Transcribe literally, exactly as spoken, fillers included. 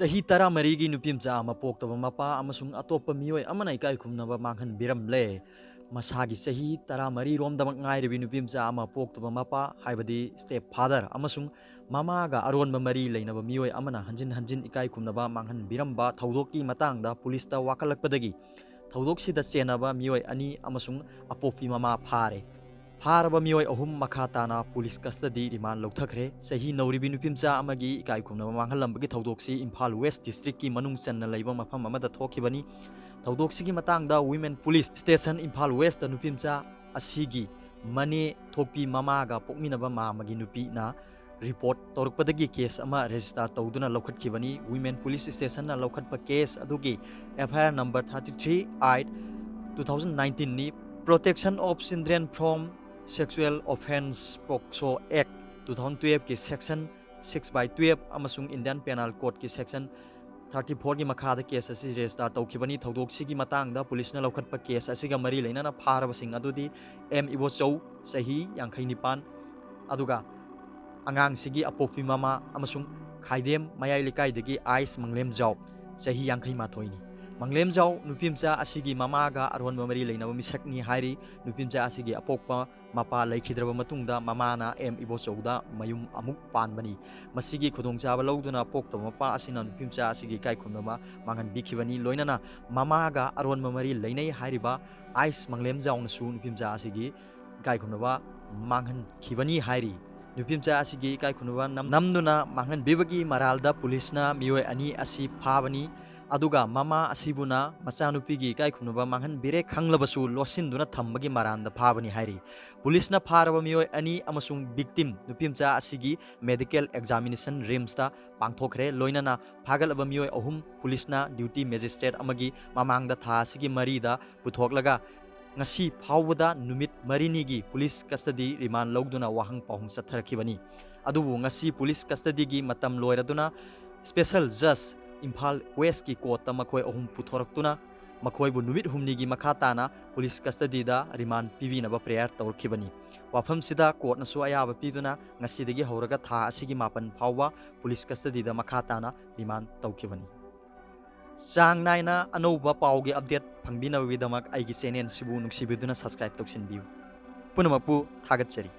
ꯆꯍꯤ ꯇꯔꯥꯃꯔꯤꯒꯤ ꯅꯨꯄꯤꯃꯆꯥ ꯑꯃ ꯄꯣꯛꯇꯕ ꯃꯄꯥ ꯑꯃꯁꯨꯡ ꯑꯇꯣꯞꯄ ꯃꯤꯑꯣꯏ ꯑꯃꯅ ꯏꯀꯥꯏ ꯈꯨꯝꯅꯕ ꯃꯥꯡꯍꯟꯕꯤꯔꯝꯂꯦ꯫ ꯃꯁꯥꯒꯤ ꯆꯍꯤ ꯇꯔꯥꯃꯔꯤ ꯔꯣꯝꯗꯃꯛ ꯉꯥꯏꯔꯤꯕꯤ ꯅꯨꯄꯤꯃꯆꯥ ꯑꯃ ꯄꯣꯛꯇꯕ ꯃꯄꯥ, ꯍꯥꯏꯕꯗꯤ step father, ꯑꯃꯁꯨꯡ ꯃꯃꯥꯒ ꯑꯔꯣꯟꯕ ꯃꯔꯤ ꯂꯩꯅꯕ ꯃꯤꯑꯣꯏ ꯑꯃꯅ ꯍꯟꯖꯤꯟ ꯍꯟꯖꯤꯟ ꯏꯀꯥꯏ ꯈꯨꯝꯅꯕ ꯃꯥꯡꯍꯟꯕꯤꯔꯝꯕ ꯊꯧꯗꯣꯛꯀꯤ ꯃꯇꯥꯡꯗ ꯄꯨꯂꯤꯁꯇ ꯋꯥꯀꯠꯂꯛꯄꯗꯒꯤ ꯊꯧꯗꯣꯛꯁꯤꯗ ꯆꯦꯟꯅꯕ ꯃꯤꯑꯣꯏ ꯑꯅꯤ ꯑꯃꯁꯨꯡ ꯑꯄꯣꯛꯄꯤ ꯃꯃꯥ ꯐꯥꯔꯦ꯫ ꯐꯥꯔꯕ ꯃꯤꯑꯣꯏ ꯑꯍꯨꯝ ꯃꯈꯥ ꯇꯥꯅ ꯄꯨꯂꯤꯁ custody remand ꯂꯧꯊꯈ꯭ꯔꯦ꯫ ꯆꯍꯤ ꯅꯧꯔꯤꯕꯤ ꯅꯨꯄꯤꯃꯆꯥ ꯑꯃꯒꯤ ꯏꯀꯥꯏ ꯈꯨꯝꯅꯕ ꯃꯥꯡꯍꯜꯂꯝꯕꯒꯤ ꯊꯧꯗꯣꯛꯁꯤ ꯏꯝꯐꯥꯜ West Districtꯀꯤ ꯃꯅꯨꯡ ꯆꯟꯅ ꯂꯩꯕ ꯃꯐꯝ ꯑꯃꯗ ꯊꯣꯛꯈꯤꯕꯅꯤ꯫ ꯊꯧꯗꯣꯛꯁꯤꯒꯤ ꯃꯇꯥꯡꯗ Women Police Station ꯏꯝꯐꯥꯜ Westꯇ ꯅꯨꯄꯤꯃꯆꯥ ꯑꯁꯤꯒꯤ ꯃꯅꯦ ꯊꯣꯛꯄꯤ ꯃꯃꯥꯒ ꯄꯣꯛꯃꯤꯟꯅꯕ ꯃꯥꯃꯒꯤ ꯅꯨꯄꯤꯅ report ꯇꯧꯔꯛꯄꯗꯒꯤ case ꯑꯃ register ꯇꯧꯗꯨꯅ ꯂꯧꯈꯠꯈꯤꯕꯅꯤ꯫ Women Police Stationꯅ ꯂꯧꯈꯠꯄ case ꯑꯗꯨꯒꯤ F I R number thirty three eight two thousand nineteenꯅꯤ꯫ Protection of Children from Sexual Offence, POCSO Act two thousand twelveꯀꯤ section six by twelve ꯑꯃꯁꯨꯡ Indian Penal Codeꯀꯤ section thirty fourꯒꯤ ꯃꯈꯥꯗ case ꯑꯁꯤ register ꯇꯧꯈꯤꯕꯅꯤ꯫ ꯊꯧꯗꯣꯛꯁꯤꯒꯤ ꯃꯇꯥꯡꯗ ꯄꯨꯂꯤꯁꯅ ꯂꯧꯈꯠꯄ case ꯑꯁꯤꯒ ꯃꯔꯤ ꯂꯩꯅꯅ ꯐꯥꯔꯕꯁꯤꯡ ꯑꯗꯨꯗꯤ ꯑꯦꯝ ꯏꯕꯣꯆꯧ, ꯆꯍꯤ ꯌꯥꯡꯈꯩ ꯅꯤꯄꯥꯟ, ꯑꯗꯨꯒ ꯑꯉꯥꯡꯁꯤꯒꯤ ꯑꯄꯣꯛꯄꯤ ꯃꯃꯥ ꯑꯃꯁꯨꯡ ꯈꯥꯏꯗꯦꯝ ꯃꯌꯥꯏ ꯂꯩꯀꯥꯏꯗꯒꯤ ꯑꯥꯏꯁ ꯃꯪꯂꯦꯝꯖꯥꯎ, ꯆꯍꯤ ꯌꯥꯡꯈꯩ ꯃꯥꯊꯣꯏꯅꯤ꯫ ꯃꯪꯂꯦꯝꯖꯥꯎ ꯅꯨꯄꯤꯃꯆꯥ ꯑꯁꯤꯒꯤ ꯃꯃꯥꯒ ꯑꯔꯣꯟꯕ ꯃꯔꯤ ꯂꯩꯅꯕ ꯃꯤꯁꯛꯅꯤ ꯍꯥꯏꯔꯤ꯫ ꯅꯨꯄꯤꯃꯆꯥ ꯑꯁꯤꯒꯤ ꯑꯄꯣꯛꯄ ꯃꯄꯥ ꯂꯩꯈꯤꯗ꯭ꯔꯕ ꯃꯇꯨꯡꯗ ꯃꯃꯥꯅ ꯑꯦꯝ ꯏꯕꯣꯆꯧꯗ ꯃꯌꯨꯝ ꯑꯃꯨꯛ ꯄꯥꯟꯕꯅꯤ꯫ ꯃꯁꯤꯒꯤ ꯈꯨꯗꯣꯡꯆꯥꯕ ꯂꯧꯗꯨꯅ ꯄꯣꯛꯇꯕ ꯃꯄꯥ ꯑꯁꯤꯅ ꯅꯨꯄꯤꯃꯆꯥ ꯑꯁꯤꯒꯤ ꯏꯀꯥꯏ ꯈꯨꯝꯅꯕ ꯃꯥꯡꯍꯟꯕꯤꯈꯤꯕꯅꯤ꯫ ꯂꯣꯏꯅꯅ ꯃꯃꯥꯒ ꯑꯔꯣꯟꯕ ꯃꯔꯤ ꯂꯩꯅꯩ ꯍꯥꯏꯔꯤꯕ ꯑꯥꯏꯁ ꯃꯪꯂꯦꯝꯖꯥꯎꯅꯁꯨ ꯅꯨꯄꯤꯃꯆꯥ ꯑꯁꯤꯒꯤ ꯏꯀꯥꯏ ꯈꯨꯝꯅꯕ ꯃꯥꯡꯍꯟꯈꯤꯕꯅꯤ ꯍꯥꯏꯔꯤ꯫ ꯅꯨꯄꯤꯃꯆꯥ ꯑꯁꯤꯒꯤ ꯏꯀꯥꯏ ꯈꯨꯝꯅꯕ ꯅꯝ-, ꯅꯝꯗꯨꯅ ꯃꯥꯡꯍꯟꯕꯤꯕꯒꯤ ꯃꯔꯥꯜꯗ ꯄꯨꯂꯤꯁꯅ ꯃꯤꯑꯣꯏ ꯑꯅꯤ ꯑꯁꯤ ꯐꯥꯕꯅꯤ꯫ ꯑꯗꯨꯒ ꯃꯃꯥ ꯑꯁꯤꯕꯨꯅ ꯃꯆꯥꯅꯨꯄꯤꯒꯤ ꯏꯀꯥꯏ ꯈꯨꯝꯅꯕ ꯃꯥꯡꯍꯟꯕꯤꯔꯦ ꯈꯪꯂꯕꯁꯨ ꯂꯣꯠꯁꯤꯟꯗꯨꯅ ꯊꯝꯕꯒꯤ ꯃꯔꯥꯜꯗ ꯐꯥꯕꯅꯤ ꯍꯥꯏꯔꯤ꯫ ꯄꯨꯂꯤꯁꯅ ꯐꯥꯔꯕ ꯃꯤꯑꯣꯏ ꯑꯅꯤ ꯑꯃꯁꯨꯡ victim ꯅꯨꯄꯤꯃꯆꯥ ꯑꯁꯤꯒꯤ medical examination RIMSꯇ ꯄꯥꯡꯊꯣꯛꯈ꯭ꯔꯦ꯫ ꯂꯣꯏꯅꯅ ꯐꯥꯒꯠꯂꯕ ꯃꯤꯑꯣꯏ ꯑꯍꯨꯝ ꯄꯨꯂꯤꯁꯅ duty magistrate ꯑꯃꯒꯤ ꯃꯃꯥꯡꯗ ꯊꯥ ꯑꯁꯤꯒꯤ ꯃꯔꯤꯗ ꯄꯨꯊꯣꯛꯂꯒ ꯉꯁꯤ ꯐꯥꯎꯕꯗ ꯅꯨꯃꯤꯠ ꯃꯔꯤꯅꯤꯒꯤ ꯄꯨꯂꯤꯁ custody remand ꯂꯧꯗꯨꯅ ꯋꯥꯍꯪ ꯄꯥꯎꯍꯪ ꯆꯠꯊꯔꯛꯈꯤꯕꯅꯤ꯫ ꯑꯗꯨꯕꯨ ꯉꯁꯤ ꯄꯨꯂꯤꯁ custodyꯒꯤ ꯃꯇꯝ ꯂꯣꯏꯔꯗꯨꯅ special judge ꯏꯝꯐꯥꯜ Westꯀꯤ courtꯇ ꯃꯈꯣꯏ ꯑꯍꯨꯝ ꯄꯨꯊꯣꯔꯛꯇꯨꯅ ꯃꯈꯣꯏꯕꯨ ꯅꯨꯃꯤꯠ ꯍꯨꯝꯅꯤꯒꯤ ꯃꯈꯥ ꯇꯥꯅ ꯄꯨꯂꯤꯁ ꯀꯁꯇꯗꯤꯗ ꯔꯤꯃꯥꯟ ꯄꯤꯕꯤꯅꯕ ꯄ꯭ꯔꯦꯌꯔ ꯇꯧꯔꯛꯈꯤꯕꯅꯤ꯫ ꯋꯥꯐꯝꯁꯤꯗ ꯀꯣꯔꯠꯅꯁꯨ ꯑꯌꯥꯕ ꯄꯤꯗꯨꯅ ꯉꯁꯤꯗꯒꯤ ꯍꯧꯔꯒ ꯊꯥ ꯑꯁꯤꯒꯤ ꯃꯥꯄꯟ ꯐꯥꯎꯕ ꯄꯨꯂꯤꯁ ꯀꯁꯇꯗꯤꯗ ꯃꯈꯥ ꯇꯥꯅ ꯔꯤꯃꯥꯟ ꯇꯧꯈꯤꯕꯅꯤ꯫ ꯆꯥꯡ ꯅꯥꯏꯅ ꯑꯅꯧꯕ ꯄꯥꯎꯒꯤ ꯑꯞꯗꯦꯠ ꯐꯪꯕꯤꯅꯕꯒꯤꯗꯃꯛ ꯑꯩꯒꯤ ꯆꯦꯅꯦꯜꯁꯤꯕꯨ ꯅꯨꯡꯁꯤꯕꯤꯗꯨꯅ ꯁꯕꯁꯀ꯭ꯔꯥꯏꯕ ꯇꯧꯁꯤꯟꯕꯤꯌꯨ꯫ ꯄꯨꯝꯅꯃꯛꯄꯨ ꯊꯥꯒꯠꯆꯔꯤ꯫